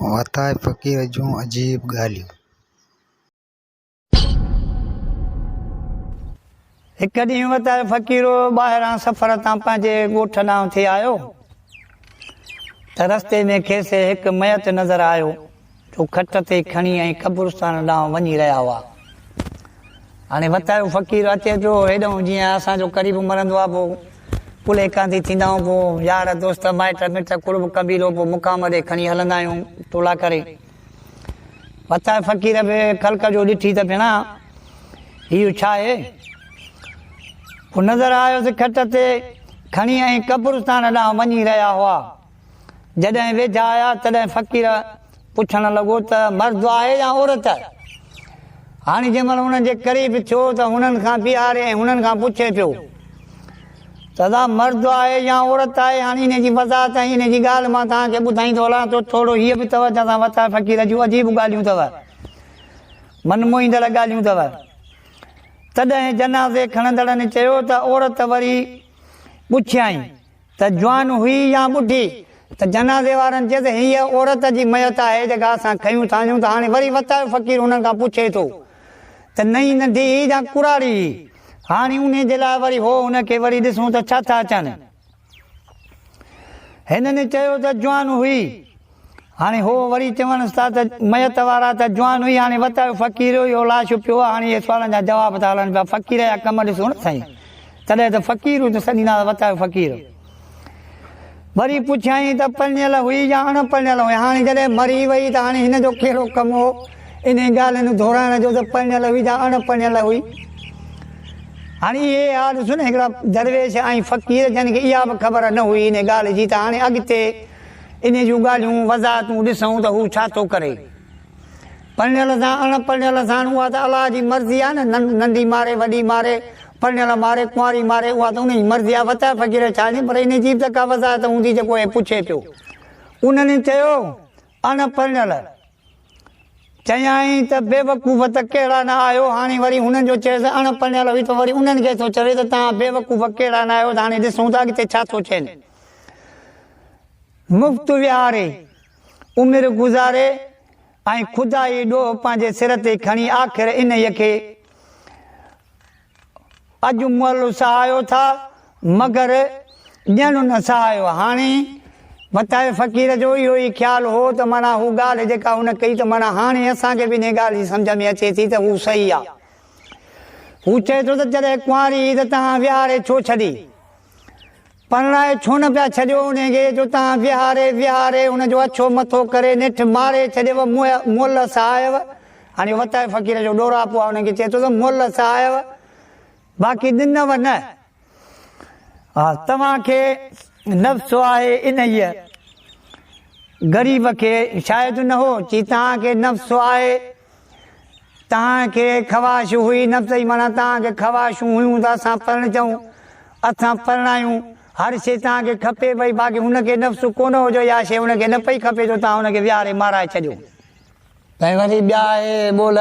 وتائي فقير جون عجيب ڳالهيون. هڪ ڏينهن وتائي فقير ٻاهران سفر تان پنهنجي ڳوٺ ڏانهن ٿي آيو ته رستي ۾ کيس هڪ ميت نظر آيو جو کٽ تي کڻي ۽ قبرستان ڏانهن وڃي رهيا هئا. هاڻي وتايو فقير اچي پيو هيڏانهن جيئن اسان جو قريب مرندو آ پوء ڪلهي ڪانڌي ٿيندا آهيون پوء يار دوست مائٽ مٽ قرب قبيلو پوء مقام ڏي کڻي هلندا آهيون ٽولا ڪري. وتايو فقير به خلق جو ڏٺي ته ڀيڻا هيء ڇا آهي؟ پوء نظر آيس کٽ تي کڻي ۽ قبرستان ڏانهن وڃي رهيا هئا. جڏهن ويجها آيا تڏهن فقير پڇڻ لڳو ته مرد آهي يا عورت؟ هاڻي جنهن مهل انهن جي قريب ٿيو ته هنن کان بيهاري ۽ هنن کان پڇي پيو ته ادا مرد آهي يا عورت آهي؟ هاڻي انهي جي وضاحت ۽ انهي جي ڳالهه مان توهان کي ٻڌائيندو هلان ٿو ٿورو هيء به توجه سان وتاء فقير جون عجيب ڳالهيون اٿو من موهيندڙ ڳالهيون اٿو. تڏهن جنازي کڻندڙن چيو ته عورت وري پڇيائين ته جوان هئي يا ٻڍي؟ ته جنازي وارن چيس هيء عورت جي ميت آهي جيڪا اسان کنيون ٿا وڃون ته هاڻي وري وتايو فقير انهن کان پڇي ٿو ته نئين ننڍي هئي يا ڪراڙي هئي؟ هاڻي انهي جي لاء وري هو هن کي وري ڏسون ته ڇا ٿا چون. هنن چيو ته جوان هئي. هاڻي هو وري چونس ٿا ته ميت وارا ته جوان هئي هاڻي وتايو فقير اهو لاش پيو آهي هاڻي اهي سوالن جا جواب ٿا هلن پيا فقير جا ڪم ڏسو نه سائين تڏهن ته فقير ته سڏيندا هئا وتايو فقير وري پڇيائين ته پرڻيل هئي يا اڻ پرڻيل هئي هاڻي جڏهن مري وئي ته هاڻي هن جو ڪهڙو ڪم هو انهي ڳالهين دهرائڻ جو ته پرڻيل هئي يا اڻ پرڻيل هئي هاڻي اهي ها ڏسو نه هڪڙا درويش ۽ فقير جن کي اها به خبر نه هئي انهي ڳالهه جي ته هاڻي اڳتي انهي جون ڳالهيون وضاحتون ڏسون ته هو ڇا ٿو ڪري. پرڻيل سان اڻ پرڻيل سان اها ته الله جي مرضي آهي نه ننڍي ماري وڏي ماري پرڻيل ماري ڪنواري ماري اها ته انهي جي مرضي آهي وتايو فقير ڇا ڏي پر انهي جي به ته ڪا وضاحت هوندي جيڪو هي پڇي پيو. انهن چيو اڻ پرڻيل. چيائين ته بيوقوف ته ڪهڙا نه آهيو هاڻي وري هنن جو چيس اڻ پرڻيل هئي ته وري انهن کي ٿو چوي ته توهان بيوقوف ڪهڙا نه آهيو ته هاڻي ڏسون ته اڳتي ڇا ٿو چين. مفت ويهاري، عمر گذاري ۽ خدائي ڏوهه پنهنجي سر تي کڻي آخر انهيء کي اڄ مئل سهايو ٿا، مگر ڄڻ نه سهايو. هاڻي وتائي فقير جو اهو ئي خيال هو ته معنيٰ هو ڳالهه جيڪا هن ڪئي ته معنيٰ هاڻي اسان کي به انهيء ڳالهه جي سمجهه ۾ اچي ٿي ته هو صحيح آ. هو چئي ٿو ته جڏهن ڪنواري هئي ته توهان ويهاري ڇو ڇڏي؟ پرڻائي ڇو نه پيا ڇڏيو انهي کي جو توهان ويهاري ويهاري ان جو اڇو مٿو ڪري نيٺ ماري ڇڏيو مئل سهايو. هاڻي وتائي فقير جو ڏوراپو آهي انهن کي چئي ٿو ته مئل سهايو باقي ڏنو نه. ها توهان کي نفس آهي انهيء غريب کي شايد نه هو چي توهان کي نفس آهي. توهان کي خواهش هئي نفس جي معنيٰ توهان کي خواهشون هيون ته اسان پرڻجون، اسان پرڻايون، هر شيء توهان کي کپي پئي باقي هن کي نفس ڪونه هو جو اها شيء هن کي نه پئي کپي جو توهان هن کي ويهاري مارائي ڇڏيو. ۽ وري ٻيا اهي ٻول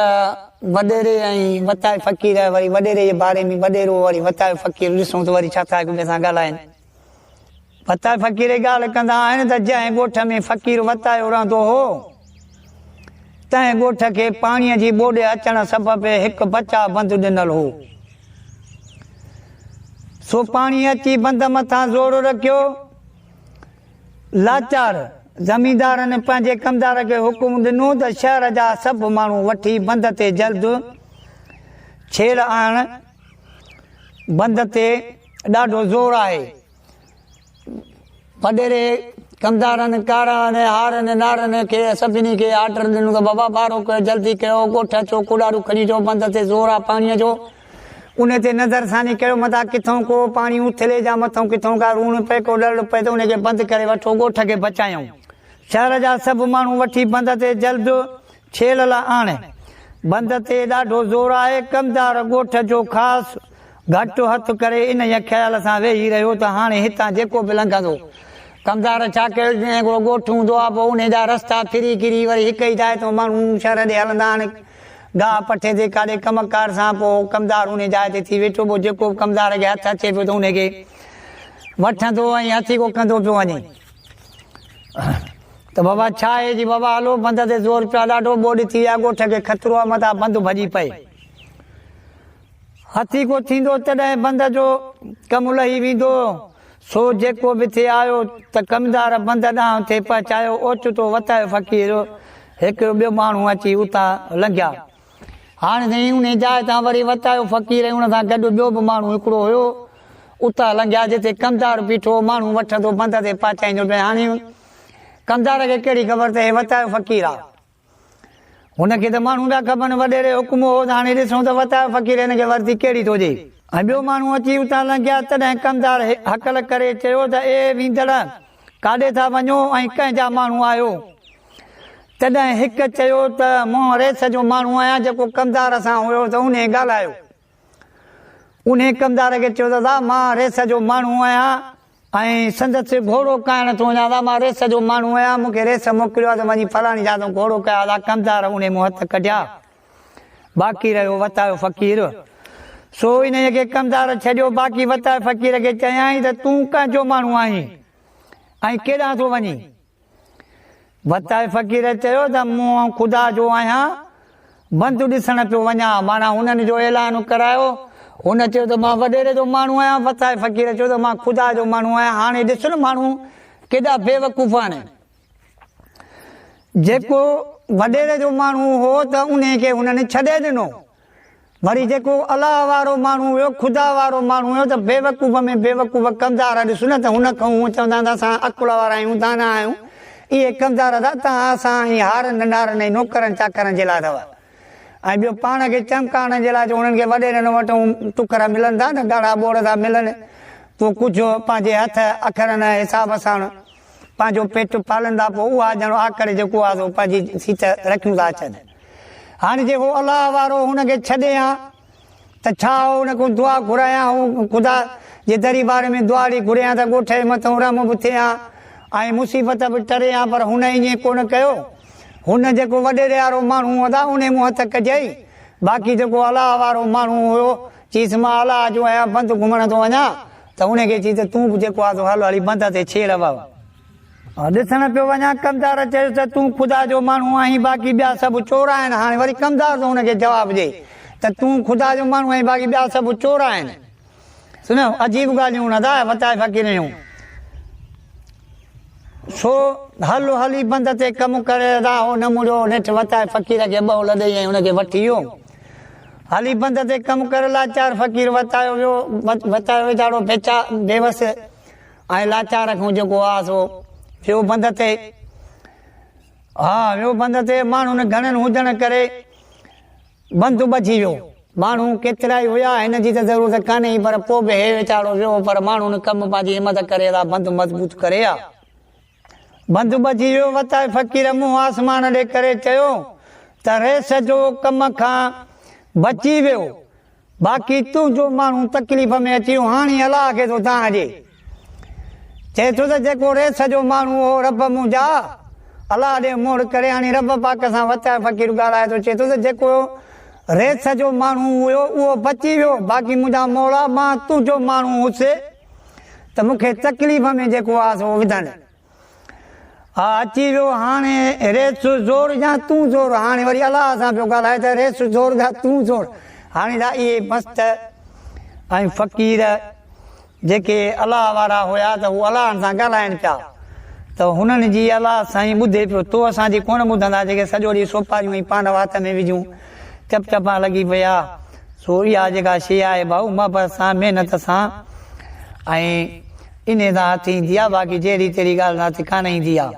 وڏيري ۽ وتائي فقير وري وڏيري جي باري ۾ وڏيرو وري وتايو فقير ڏسون ته وري ڇا ٿا هڪ ٻئي سان ڳالهائين. وتائي فقير ڳالهه ڪندا آهن ته جنهن ڳوٺ ۾ فقير وتايو رهندو هو، تنهن ڳوٺ کي پاڻيء جي ٻوڏ اچڻ سبب هڪ بچاء بند ڏنل هو. سو پاڻي اچي بند مٿان زور رکيو. لاچار زميندارن پنهنجي ڪمدار کي حڪم ڏنو ته شهر جا سڀ ماڻهو وٺي بند تي جلد ڇيڙ آڻ. بند تي ڏاڍو زور آهي. وڏيري ڪمدارن، ڪارن، هارن، نارن کي سڀني کي آرڊر ڏنو ته بابا ٻارو ڪيو جلدي ڪيو ڳوٺ اچو ڪوڏارو کڻي اچو بند تي زور آ پاڻيء جو ان تي نظر ثاني ڪيو متان ڪٿئون ڪو پاڻي اٿلي جا مٿئون ڪٿئون ڪا روڻ پئي ڪو ڏرڙ پئي ته ان کي بند ڪري وٺو ڳوٺ کي بچايون. شهر جا سڀ ماڻهو وٺي بند تي جلد ڇيل لا آڻ. بند تي ڏاڍو زور آهي. ڪمدار ڳوٺ جو خاص گهٽ هٿ ڪري انهيء خيال سان ويهي رهيو ته هاڻي هتان جيڪو به لنگهندو. ڪمدار ڇا ڪيو جيئن هڪڙو ڳوٺ هوندو آهي پوء انهي جا رستا ڦري گهري وري هڪ ئي جاء تان ماڻهو شهر ڏي هلندا آهن. گاهه پٺي تي ڪاڏي ڪم ڪار سان پوء ڪمدار انهي جاء تي ٿي ويٺو پوء جيڪو به ڪمدار کي هٿ اچي پيو ته انهي کي وٺندو ۽ هٿيڪو ڪندو پيو وڃي. ته بابا ڇا آهي؟ جي بابا هلو بند تي زور پيو آ ڏاڍو ٻوڏ ٿي آ ڳوٺ کي خطرو آ متان بند ڀڄي پئي. هٿي ڪو ٿيندو تڏهن بند جو ڪم لهي ويندو. سو جيڪو به ٿئي آيو ته ڪمدار بند ڏانهن ٿي پهچايو. اوچتو وتايو فقير هڪ ٻيو ماڻهو اچي اتان لنگهيا. هاڻ سائين انهي جاء تان وري وتايو فقير ۽ ان سان گڏ ٻيو به ماڻهو هڪڙو هيو. اتان لنگهيا جتي ڪمدار بيٺو هو. ماڻهو وٺندو بند تي پهچائيندو پئي. هاڻي ڪمدار کي ڪهڙي خبر ته هي وتايو فقير آ. هن کي ته ماڻهو پيا کپن. وڏيري حڪم هو ته هاڻي ڏسون ته وتايو فقير هن کي ورتي ڪهڙي ٿو ڏئي. ۽ ٻيو ماڻهو اچي اتان لنگهيا، تڏهن ڪمدار هڪل ڪري چيو ته اي ويندڙ! ڪاڏي ٿا وڃو ۽ ڪنهن جا ماڻهو آهيو؟ تڏهن هڪ چيو ته مون ريس جو ماڻهو آهيان، جيڪو ڪمدار سان هيو ته انهي ڳالهايو. انهي ڪمدار کي چيو ته دا مان ريس جو ماڻهو آهيان ۽ سندس گهوڙو ڪاهڻ ٿو وڃان، دا مان ريس جو ماڻهو آهيان، مون کي ريس موڪليو آهي ته وڃي فلاڻي جاء تان گهوڙو ڪاهيان. دا ڪمدار انهي مون هٿ ڪڍيا. باقي رهيو وتايو فقير. سو انهيء کي ڪمدار ڇڏيو، باقي وتايو فقير کي چيائين ته تون ڪنهن جو ماڻهو آهين ۽ ڪيڏانهن ٿو وڃين؟ وتايو فقير چيو ته مون خدا جو آهيان، بند ڏسڻ پيو وڃان. معنيٰ هنن جو اعلان ڪرايو. هن چيو ته مان وڏيري جو ماڻهو آهيان. وتايو فقير چيو ته مان خدا جو ماڻهو آهيان. هاڻي ڏس نه ماڻهو ڪيڏا بيوقوف آهن. جيڪو وڏيري جو ماڻهو هو ته انهي کي هنن ڇڏي ڏنو. وري جيڪو الله وارو ماڻهو هيو، خدا وارو ماڻهو هيو ته بيوقوف ۾ بيوقوف ڪمدار ڏس نه ته هن کان هو چوندا آهن ته اسان عقل وارا آهيون، دانا آهيون، اهي ڪمدار ٿا توهان اسان ۽ هارن نارن ۽ نوڪرن چاڪرن جي لاء اٿو ۽ ٻيو پاڻ کي چمڪائڻ جي لاء جو هنن کي وڏيرن وٽ ٽڪر ملن ٿا نه ڳاڙها ٻوڙ ٿا ملن پوء ڪجهه پنهنجي هٿ اکرن حساب ساڻ پنهنجو پيٽ پالن ٿا پوء اها ڄڻ آڪڙ جيڪو آهي سو پنهنجي سيٽ رکيون ٿا اچن. هاڻي جي هو الله وارو هن کي ڇڏي ها ته ڇا هو هن کان دعا گهرايان هو خدا جي دريبار ۾ دعا ڏي گهري ها ته ڳوٺ جي مٿئون رحم به ٿئي ها ۽ مصيبت به ٽري ها پر هن ائين ڪونه ڪيو. هن جيڪو وڏيري وارو ماڻهو هو ته انهي مون هٿ ڪڍيائي باقي جيڪو الله وارو ماڻهو هيو چيس مان الله جو آهيان بند گهمڻ ٿو وڃان ته انهي کي چيس ته تون به جيڪو آ سو هل هلي بند تي ڇيڙ وهه. ڏسڻ پيو وڃان. ڪمدار چيس ته تون خدا جو ماڻهو آهين باقي ٻيا سڀ چور آهن. هاڻي وري ڪمدار ٿو هن کي جواب ڏئي ته تون خدا جو ماڻهو آهين باقي ٻيا سڀ چور آهن. سڻيو عجيب ڳالهيون نه ٿا وتائي فقير جون. سو هل هلي بند تي ڪم ڪري راهو نه مڙيو. نيٺ وتائي فقير کي ٻهول ڏئي ۽ هن کي وٺي ويو. هلي بند تي ڪم ڪري لاچار فقير وتايو ويو. وتايو ويچارو بيوس ۽ لاچار کان جيڪو آ سو ويو بند تي. ها ويو بند تي، ماڻهن گهڻن هجڻ ڪري بند ٻجهي ويو. ماڻهو ڪيترائي هيا، هن جي ته ضرورت ڪانه هئي پر پوء به هي ويچارو ويو پر ماڻهن ڪم پنهنجي همت ڪري ادا بند مضبوط ڪري ها. بند ٻجهي ويو. وتائي فقير منهن آسمان ڏي ڪري چيو ته ريس جو ڪم کان بچي ويو. باقي تنهنجو ماڻهو تڪليف ۾ اچي ويو، هاڻي الله کي ٿو دانهن ڏي. چئي ٿو ته جيڪو ريس جو ماڻهو هو رب منهنجا، الله ڏي موڙ ڪري هاڻي رب پاڪ سان وتايو فقير ڳالهائي ٿو چئي ٿو ته جيڪو ريس جو ماڻهو هيو اهو بچي ويو، باقي منهنجا مولا مان تنهنجو ماڻهو هوس ته مون کي تڪليف ۾ جيڪو آ سو وڌن. ها اچي ويو هاڻي ريس زور يا تون زور هاڻي وري الله سان پيو ڳالهائي ته ريس زور يا تون زور هاڻي ته اهي مست ۽ فقير جيڪي الله وارا هيا ته هو الله سان ڳالهائن پيا ته هنن جي الله سائين ٻڌي پيو تو اسان جي ڪونه ٻڌندا جيڪي سڄو ڏينهن سوپاريون ۽ پان وات ۾ وجهون چپ چپان لڳي پيا سو اها جيڪا شيء آهي ڀائو محبت سان محنت سان ۽ انهيء سان هٿ ايندي آ، باقي جهڙي تهڙي ڳالهه سان هٿ ڪانه ايندي آ.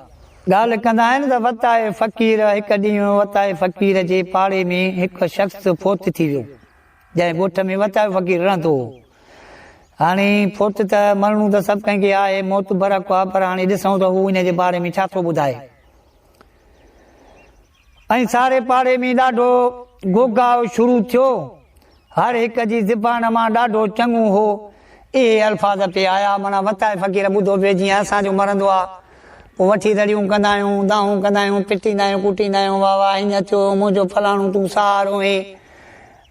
ڳالهه ڪندا آهن ته وتائي فقير هڪ ڏينهن وتائي فقير جي پاڙي ۾ هڪ شخص فوت ٿي ويو، جنهن ڳوٺ ۾ وتايو فقير رهندو هو. هاڻي فوت ته مرڻو ته سڀ ڪنهن کي آهي، موت برحق آ، پر هاڻي ڏسون ته هو انهيء جي باري ۾ ڇا ٿو ٻڌائي. ۽ ساري پاڙي ۾ ڏاڍو غوغاء شروع ٿيو. هر هڪ جي زبان مان ڏاڍو چڱو هو. اهي الفاظ پئي آيا، معنيٰ وتائي فقير ٻڌو پئي جيئن اسان جو مرندو آ، پوء وٺي رڙيون ڪندا آهيون، دانهون ڪندا آهيون، پٽيندا آهيون، ڪٽيندا آهيون، واهه واهه هيئن ٿيو، منهنجو فلاڻو تون سهارو هئين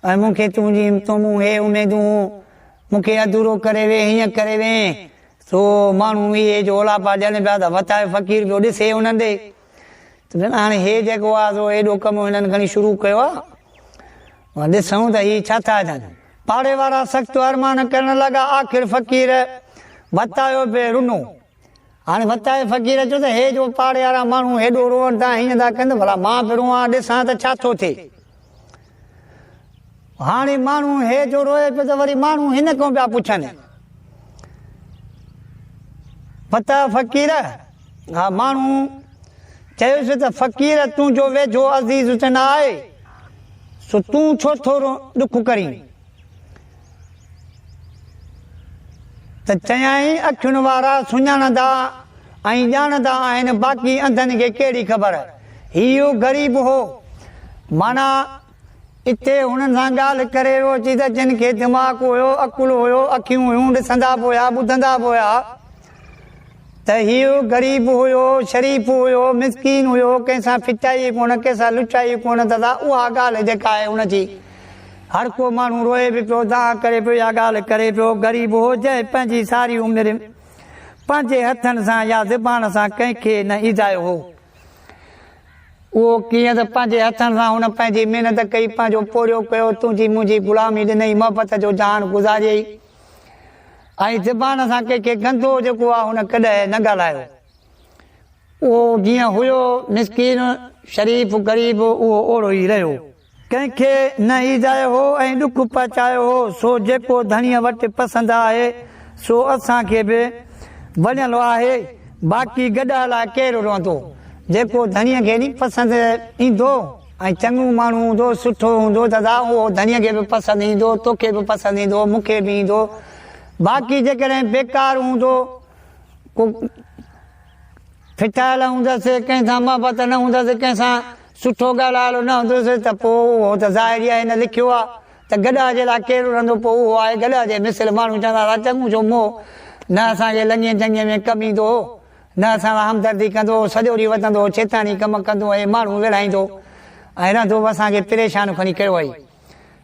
۽ مون کي تنهنجي تو مون هي اميدون، مون کي اڌورو ڪري وئين، هيئن ڪري وئين. سو ماڻهو اهي جو اولاپا ڏين پيا ته وتايو فقير پيو ڏسي انهن ڏي ته ڀيڻ هاڻي هي جيڪو آ سو ايڏو ڪم هنن کڻي شروع ڪيو آ، ڏسون ته هي ڇا ٿا ڪن. پاڙي وارا سخت ارمان ڪرڻ لڳا. آخر فقير وتايو به رنو. هاڻي وتايو فقير چيو ته هي جو پاڙي وارا ماڻهو هيڏو روئن ٿا هيئن ٿا ڪن ته ڀلا مان به روئان ڏسان ته ڇا ٿو ٿئي. هاڻي ماڻهو هي جو روئي پيو ته وري ماڻهو هن کان پيا پڇن. وتايو فقير ها ماڻهو چيس ته فقير تنهنجو ويجهو عزيز ته نه آهي. سو تون ڇو ٿو ڏک ڪرين؟ ته چيائين، اکين وارا سڃاڻندا ۽ ڄاڻندا آهن، باقي انڌن کي ڪهڙي خبر. هيء غريب هو. معنيٰ اتي هنن سان ڳالهه ڪري ويو اچي ته جن کي دماغ هيو، عقل هيو، اکيون هيون، ڏسندا به هيا، ٻڌندا به هيا. ته هيء غريب هيو، شريف هيو، مسڪين هيو، ڪنهن سان ڦٽائي ڪونه، ڪنهن سان لچائي ڪونه، دادا اها ڳالهه جيڪا آهي ان جي هر ڪو ماڻهو روئي به پيو، دانهن ڪري پيو، اها ڳالهه ڪري پيو، غريب هو جنهن پنهنجي ساري عمر پنهنجي هٿن سان يا زبان سان ڪنهن کي نه ايذايو هو. اهو ڪيئن ته پنهنجي هٿن سان هن پنهنجي محنت ڪئي، پنهنجو پورهيو ڪيو، تنهنجي منهنجي غلامي ڏنئي، محبت جو جهان گذاريئي. ۽ زبان سان ڪنهن کي گندو جيڪو آ هن ڪڏهن نه ڳالهايو. اهو جيئن هيو مسڪين شريف غريب اهو اوڙو ئي رهيو. ڪنهن کي نه ايذايو هو ۽ ڏک پهچايو هو سو جيڪو ڌڻيء وٽ پسند آهي سو اسان کي به وڻيل آهي باقي گڏهه لاء ڪير روئندو جيڪو ڌڻيء کي ني پسند ايندو. ۽ چڱو ماڻهو هوندو، سٺو هوندو ته دا اهو ڌڻيء کي به پسند ايندو، توکي به پسند ايندو، مون کي به ايندو. باقي جيڪڏهن بيڪار هوندو، ڪو ڦٽايل هوندس، ڪنهن سان محبت نه هوندس، ڪنهن سان سٺو ڳالهايل نه هوندس ته پوء اهو ته ظاهري آهي هن لکيو آهي ته گڏهه جي لاء ڪير رهندو پوء اهو آهي گڏهه جي مثل ماڻهو چوندا ته چڱو ڇو موهه نه اسان کي لڱين چڱي ۾ ڪم ايندو هو. نه اسان سان همدردي ڪندو هو، سڄو ڏينهن وتندو هو، شيطاني ڪم ڪندو ۽ ماڻهو ويڙهائيندو ۽ رهندو به اسان کي پريشان کڻي ڪيو اهي.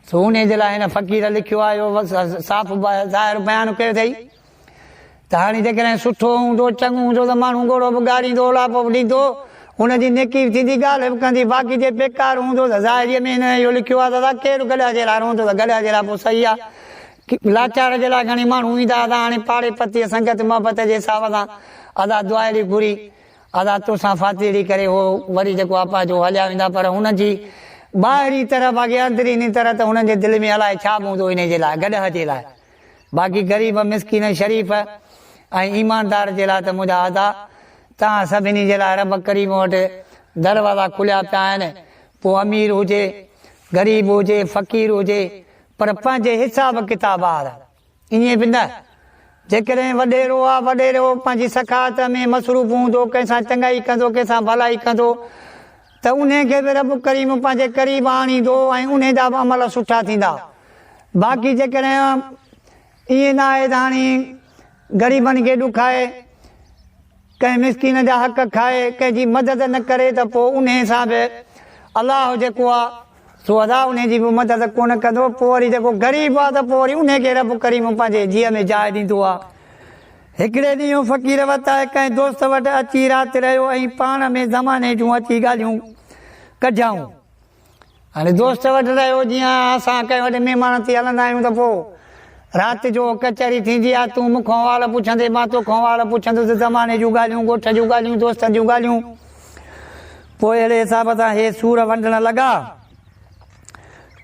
سو انهي جي لاء هن فقير لکيو آهي اهو صاف ظاهر بيان ڪيو اٿئي ته هاڻي جيڪڏهن سٺو هوندو، چڱو هوندو ته ماڻهو ڳوڙهو به ڳاڙيندو، اولاپو به ڏيندو، هن جي نيڪي به ٿيندي، ڳالهه به ڪندي، باقي جي بيڪار هوندو ته ظاهريء ۾ هن اهو لکيو آهي ته ادا ڪير گڏهه جي لاء روئندو ته گڏهه جي لاء پوء صحيح آهي. لاچار جي لاء گهڻي ماڻهو ايندا ادا هاڻي پاڙي پتيء سنگت محبت جي حساب سان ادا دعائڙي گهري ادا توسان فاتحڙي ڪري هو وري جيڪو آ پنهنجو هليا ويندا پر هنن جي ٻاهرين طرح باقي اندريني طرح ته هنن جي دل ۾ الائي ڇا به هوندو انهي جي لاء گڏهه جي لاء باقي غريب مسڪين شريف ۽ ايماندار جي لاء ته منهنجا ادا توهان سڀني جي لاء رب ڪريم وٽ دروازا کليا پيا آهن پوء امير هجي غريب هجي فقير هجي پر پنهنجي حساب ڪتاب آهر ائين به نه، جيڪڏهن وڏيرو آ، وڏيرو پنهنجي سخاوت ۾ مصروف هوندو، ڪنهن سان چڱائي ڪندو، ڪنهن سان ڀلائي ڪندو ته انهي کي به رب ڪريم پنهنجي قريب آڻيندو ۽ انهي جا به عمل سٺا ٿيندا. باقي جيڪڏهن ائين نه آهي ته هاڻي غريبن کي ڏکائي، ڪنهن مسڪين جا حق کائي، ڪنهن جي مدد نه ڪري ته پوء انهي سان به الله جيڪو آ، سو ادا انهي جي به مدد ڪونه ڪندو، پوء وري جيڪو غريب آ ته پوء وري انهي کي رب ڪريم پنهنجي جيء ۾ جاء ڏيندو آ. هڪڙي ڏينهن فقير وتائي ڪنهن دوست وٽ اچي رات رهيو ۽ پاڻ ۾ زماني جون اچي ڳالهيون ڪڍيائون. هاڻي دوست وٽ رهيو جيئن اسان ڪنهن وٽ مهمان ٿي هلندا آهيون ته پوء رات جو ڪچهري ٿيندي آ، تون مون کان حوال پڇندين مان توکان حوال پڇندس، زماني جون ڳالهيون، ڳوٺ جون ڳالهيون، دوستن جون ڳالهيون. پوء اهڙي حساب سان هي سور ونڊڻ لڳا.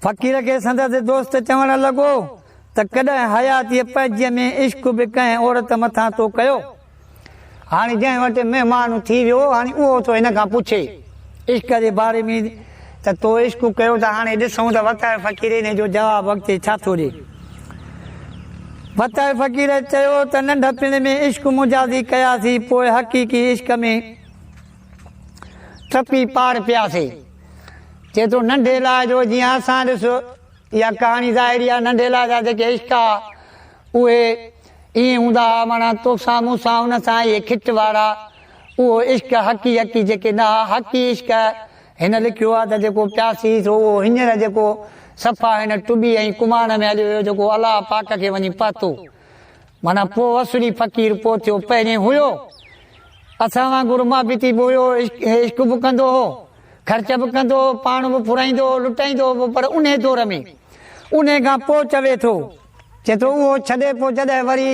فقير کي سندس دوست چوڻ لڳو ته ڪڏهن حياتيء پنهنجيء ۾ عشق به ڪنهن عورت مٿان تو ڪيو؟ هاڻي جنهن وٽ مهمان ٿي ويو، هاڻي اهو ٿو هن کان پڇي عشق جي باري ۾ ته تو عشق ڪيو ته هاڻي ڏسون ته وتايو فقير انهيء جو جواب اڳتي ڇا ٿو ڏئي. وتايو فقير چيو ته ننڍپڻ ۾ عشق مجازي ڪياسين، پوء حقيقي عشق ۾. ٽپي پار پياسي. چئي ٿو ننڍي لاء جو جيئن اسان ڏس اها ڪهاڻي ظاهري آهي ننڍي لاء جا جيڪي عشق ها اهي ائين هوندا ها معنيٰ توسان مون سان ان سان اهي کٽ وارا اهو عشق حقي حقي جيڪي نه ها حقي عشق هن لکيو آهي ته جيڪو پياسي سو اهو هينئر جيڪو صفا هن ٽٻي ۽ ڪمان ۾ هليو ويو جيڪو الله پاڪ کي وڃي پهتو. معنيٰ پوء اصلي فقير پوء ٿيو، پهرين هيو اسان وانگر محبتي به هيو، عشق به ڪندو هو، خرچ به ڪندو هو، پاڻ به ڦرائيندو هو، لٽائيندو هو پر انهي دور ۾ انهي کان پوء چوي ٿو، چئي ٿو اهو ڇڏي پوء جڏهن وري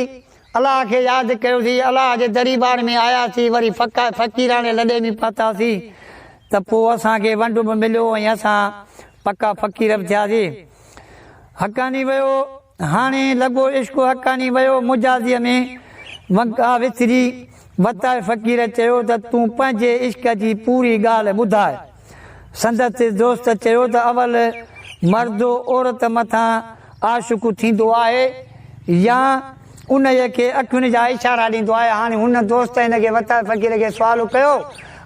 الله کي ياد ڪيوسين، الله جي دريبار ۾ آياسين، وري فقيراڻي لڏي ۾ پهتاسين ته پوء اسان کي ونڊ به مليو ۽ اسان پڪا فقير به ٿياسين. حقاني ويو. هاڻي لڳو عشق حقاني ويو مجازيء ۾ ونڪا وسري. وتائي فقير چيو ته تون پنهنجي عشق جي پوري ڳالهه ٻڌاء. سندس دوست چيو ته اول مرد عورت مٿان عاشق ٿيندو آهي يا انهيء کي اکين جا اشارا ڏيندو آهي. هاڻي هن دوست هن کي وتائي فقير کي سوال ڪيو.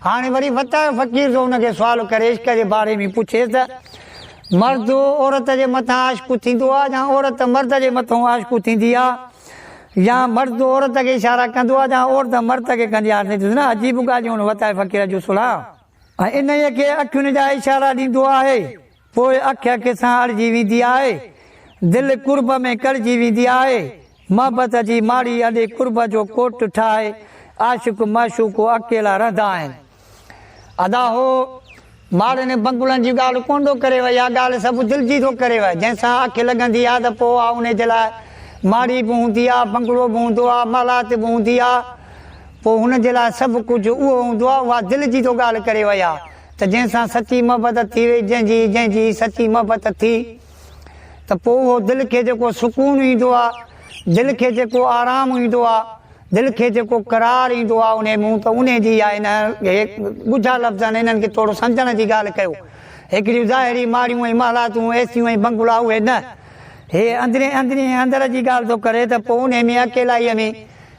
هاڻي وري وتايو فقير ٿو هن کي سوال ڪري عشق جي باري ۾ پڇيس ته مرد عورت جي مٿان عاشق ٿيندو آ يا عورت مرد جي مٿان عاشق ٿيندي آ يا مرد عورت کي اشارا ڪندو آ يا عورت مرد کي ڪندي آ. ڏس نه عجيب ڳالهيون آهن وتائي فقير جون صلاح. ۽ انهيء کي اکين جا اشارا ڏيندو آهي. پوء اک اک سان اڙجي ويندي آهي. دل قرب ۾ ڪڙجي ويندي آهي. محبت جي ماڙي اڏي قرب جو ڪوٽ ٺاهي عاشق معشوق اڪيلا رهندا آهن. ادا هو ماڙين ۽ بنگلن جي ڳالهه ڪونه ٿو ڪري اها ڳالهه سڀ دل جي ٿو ڪري جنهن سان اک لڳندي آهي ته پوء اها انهي جي لاء ماڙي به هوندي آهي، بنگلو به هوندو آهي، محلات به هوندي آهي. پوء هن جي لاء سڀ ڪجهه اهو هوندو آهي، اها دل جي ٿو ڳالهه ڪري اها ته جنهن سان سچي محبت ٿي وئي، جنهن جي جنهن جي سچي محبت ٿي ته پوء اهو دل کي جيڪو سڪون ايندو آهي، دل کي جيڪو آرام ايندو آهي، دل کي جيڪو قرار ايندو آهي انهي مون ته انهي جي آهي نه هي ڳجها لفظ آهن انهن کي ٿورو سمجهڻ جي ڳالهه ڪيو. هڪڙيون ظاهري ماڙيون ۽ محلاتون، ايسيون ۽ بنگلا اهي نه. هي اندرين اندرين اندر جي ڳالهه ٿو ڪري ته پوء انهي ۾ اڪيلائيء ۾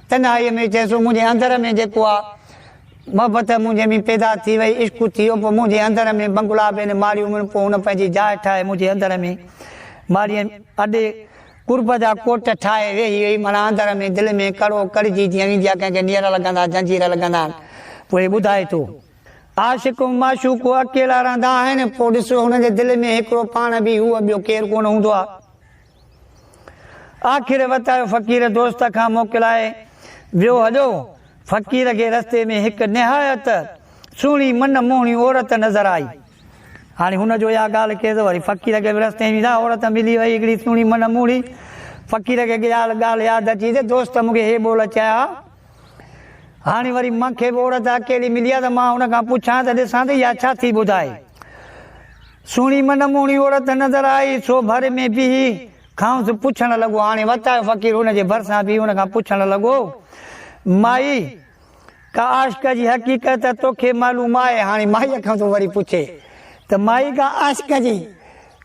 تنهائيء ۾ چئي سو منهنجي اندر ۾ جيڪو آ محبت منهنجي ۾ پيدا ٿي وئي، عشق ٿي ويو، پوء منهنجي اندر ۾ بنگلا به آهن، ماڙيون به آهن، پوء هن پنهنجي جاء ٺاهي منهنجي اندر ۾ ماڙيء اڏي قرب جا ڪوٽ ٺاهي ويهي وئي، معنيٰ اندر ۾ دل ۾ ڪڙو ڪڙجي جيئن ويندي آهي، ڪنهن کي نيئر لڳندا، جنجير لڳندا آهن، پوء هي ٻڌائي ٿو. عاشق ۽ معشوق اڪيلا رهندا آهن، پوء ڏسو هن جي دل ۾ هڪڙو پاڻ به هو ٻيو ڪير ڪونه هوندو آهي. آخر وتايو فقير دوست کان موڪلائي ويو هليو. فقير کي رستي ۾ هڪ نهايت سهڻي من موهڻي عورت نظر آئي. هاڻي هن جو اها ڳالهه ڪيس وري فقير کي به رستي ۾ عورت ملي وئي هڪڙي سهڻي من موهڻي. فقير کي ڳالهه ڳالهه ياد اچي ته دوست مون کي هي ٻول چيا. هاڻي وري مان کي به عورت اڪيلي ملي آهي ته مان هن کان پڇان ته ڏسان ته اها ڇا ٿي ٻڌائي. سهڻي من موهڻي عورت نظر آئي، سو ڀر ۾ بيهي کانئس پڇڻ لڳو. هاڻي وتايو فقير هن جي ڀرسان بيهي هن کان پڇڻ لڳو، مائي! ڪا عاشق جي حقيقت توکي معلوم آهي؟ هاڻي مائيء کان ٿو وري پڇي ته مائي ڪا عاشق جي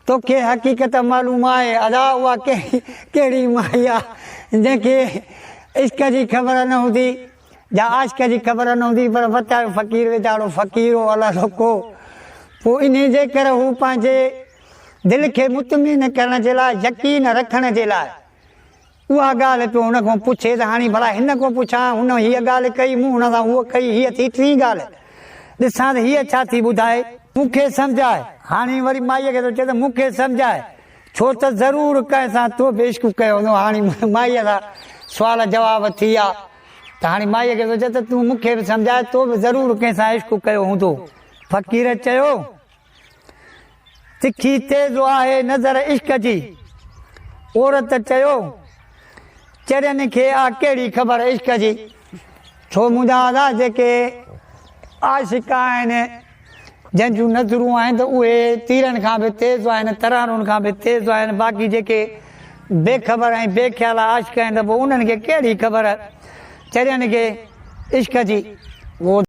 توکي حقيقت معلوم آهي؟ ادا اها ڪهڙي مائي آ جنهن کي عشق جي خبر نه هوندي جا عاشق جي خبر نه هوندي پر وتايو فقير ويچارو فقير هو الله لوڪو پوء انهي جي ڪري هو پنهنجي دل کي مطمئن ڪرڻ جي لاء يقين رکڻ جي لاء اها ڳالهه پيو هن کان پڇي ته هاڻي ڀلا هن کان پڇان، هن هيء ڳالهه ڪئي، مون هن سان هوء ڪئي، هيء ٿي ٽين ڳالهه، ڏسان ته هيء ڇا ٿي ٻڌائي. مون کي سمجهاء. هاڻي وري مائيء کي ٿو چئي ته مون کي سمجهاء، ڇو ته ضرور ڪنهن سان تو به عشق ڪيو هوندو. هاڻي مائيء سان سوال جواب ٿي ويا ته هاڻي مائيء کي ٿو چئي ته تون مون کي به سمجهاء، تو به ضرور ڪنهن سان عشق ڪيو هوندو. فقير چيو. تکي تيز آهي نظر عشق جي. عورت چيو، چرين کي آ ڪهڙي خبر عشق جي. ڇو منهنجا ادا جيڪي عاشق آهن، جن جون نظرون آهن ته اهي تيرن کان به تيز آهن، ترارن کان به تيز آهن، باقي جيڪي بي خبر ۽ بي خيال عاشق آهن ته پوء انهن کي ڪهڙي خبر چرين کي عشق جي.